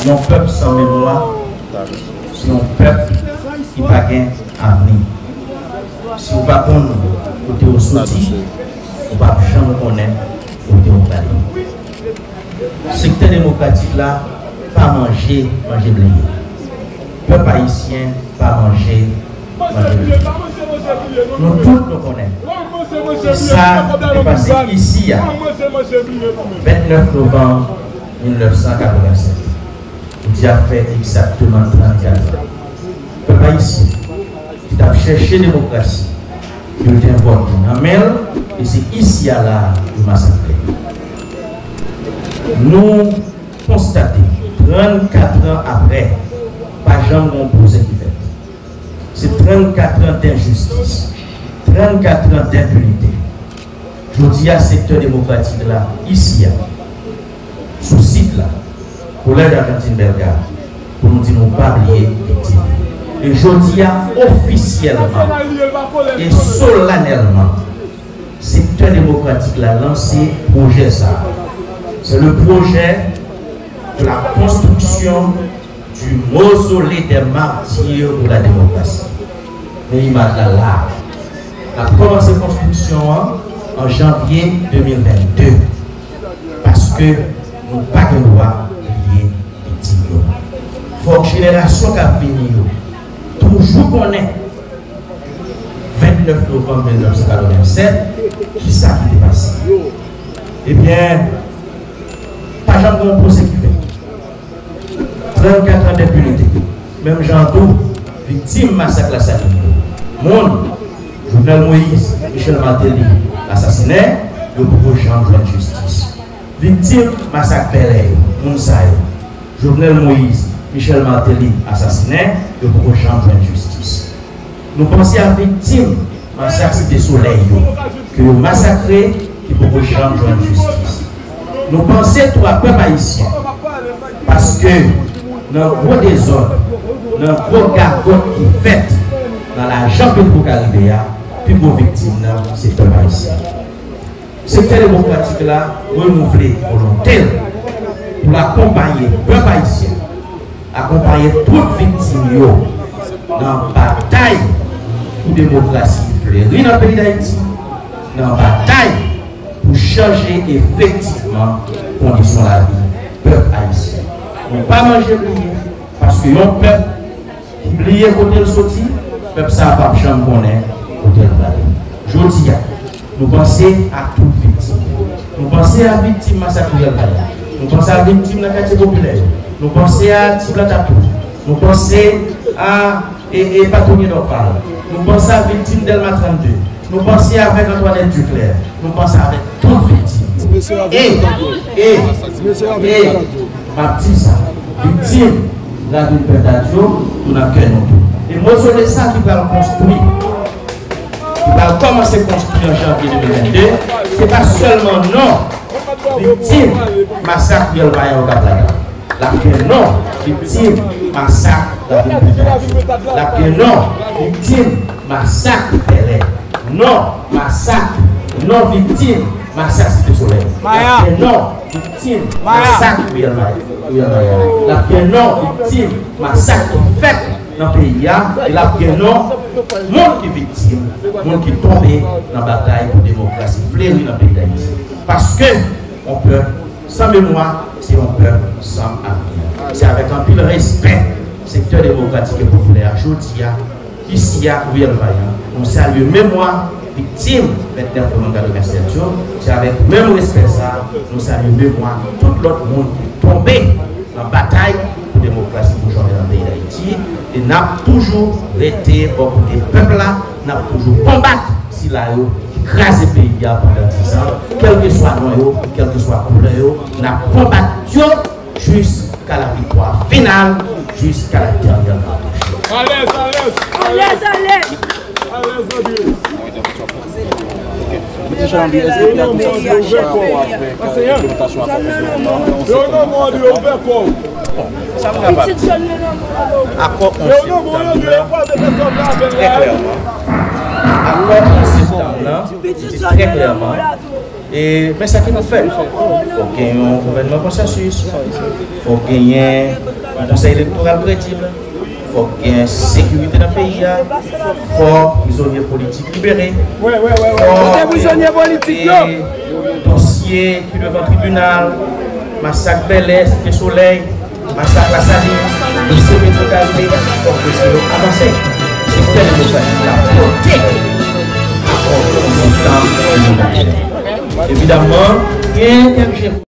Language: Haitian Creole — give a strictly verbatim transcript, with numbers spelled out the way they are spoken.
Yon pèp san memwa, se yon pèp ki pa gen avni. Si w pa konn kote w soti, ou p ap janm konnen kote w prale. Sektè demokratik la pa manje, manje bliye. Pèp ayisyen pa manje, manje bliye. Nou tout nou konnen sa ki te pase isi a, vennèf novanm mil nèf san katrevennsèt. Jodi a fè egzakteman trannkat an. Pèp ayisyen ki t ap chèche demokrasi, yo gen vòt nan men l, e se isi a la a yo masakre l. Nou konstate, trannkat an apre, pa janm gen yon pwosè ki fèt. Se trannkat an denjistis, trannkat an denpinite. Jodi a, sektè demokratik la, isi a, sou sit la, Kolèj Argentine Belga, pou nou di nou pa bliye viktim. E jodi a, ofisyèlman e solanèlman, sektè demokratik la lanse pwojè sa a. C'est le projet de la construction du mausolée des martyrs pour la démocratie. Men imaj la la. N ap kòmanse konstriksyon an an janvye de mil vennde, paske nou pa gen dwa bliye viktim yo. Fòk jenerasyon k ap vini yo toujou konnen vennèf novanm mil nèf san katrevennsèt, kisa ki te pase? Ebyen, pa janm gen yon pwosè ki fèt. Trannkat an denpinite. Menm jan an tou, viktim masak Lasalin yo. Moun Jovenel Moïse, Michel Martelly asasinen, yo poko janm jwenn jistis. Viktim masak Bèlè yo, moun sa yo, Jovenel Moïse, Michel Martelly asasinen, yo poko janm jwenn jistis. Nou panse a viktim masak Site Solèy yo, ke yo masakre, ki poko janm jwenn jistis. Nou panse tou a pèp ayisyen, paske nan gwo dezòd, nan gwo gagòt ki fèt nan lajan Petro Caribe a, pi gwo viktim nan se pèp ayisyen. Sektè demokratik la renouvle volonte l pou l akonpaye pèp ayisyen, akonpaye tout viktim yo nan batay pou demokrasi fleri nan peyi Dayiti, nan batay pou chanje efektivman kondisyon lavi pèp ayisyen. Nou pa manje bliye, paske yon pèp ki bliye kote l soti, pèp sa a p ap janm konnen kote l prale. Jodi a, nou panse a tout viktim. Nou panse a viktim masak Riyèl Vayan. Nou panse a viktim nan katye popilè yo. Nou panse a Ti Blan Tatou. Nou panse a, e, e, Patonye Dòval. Nou panse a viktim Dèlma trannde. Nou panse avèk Antoinette Duclair. Nou panse avèk tout viktim. E, e, e, m ap di sa, viktim Ravin Pèdad yo, nou nan kè nou tou. E mozole sa ki pral konstwi, ki pral kòmanse konstwi an janvye de mil vennde, se pa sèlman non viktim masak Riyèl Vayan yo k ap ladan. L ap gen non viktim masak Ravin Pèdad yo. L ap gen non viktim masak Bèlè. Non masak, non viktim masak Site Solèy. L ap gen non viktim masak Riyèl May-, Riyèl Maya. L ap gen non viktim masak ki fèt nan peyi a. E l ap gen non moun ki viktim, moun ki tonbe nan batay pou demokrasi fleri nan peyi Dayiti. Paske yon pèp san memwa, se yon pèp san avni. Se avèk anpil respè, sektè demokratik e popilè a, jodi a, isi a, Riyèl Vayan, nou salye memwa viktim vennèf novanm katrevennsèt yo. Se avèk menm respè sa a, nou salye memwa tout lòt moun ki tonbe nan batay pou demokrasi, pou chanje nan peyi Dayiti. E n ap toujou rete bò kote pèp la, n ap toujou konbat sila yo ki kraze peyi a pandan dizan, kèlkeswa non yo, kèlkeswa koulè yo, n ap konbat yo jiska la viktwa final, jiska la dènyè katouch. Alèz, alèz, alèz, alèz. Alèz, André. Mete jan anvi, èske te akonsantre sou sa rapò avèk, euh, enplimentasyon akò onz novanm nan? Yo, non, non, yo ouvè kò. Sa m kapab di, akò onz septanm nan, trè klèman, akò onz septanm nan, di trè klèman, E, men sa ki pou fèt, fòk gen yon gouvènman konsansis, fòk genyen yon konsèy elektoral kredib, fòk gen sekirite nan peyi a, fòk prizonye politik libere, fòk dosye ki devan tribinal, masak Bèlè, Site Solèy, masak Lasalin, dosye Petwokaribe, fòk dosye yo avanse. Se tèl demokrasi la pote akò kontan. Evidaman, gen kèk jefò.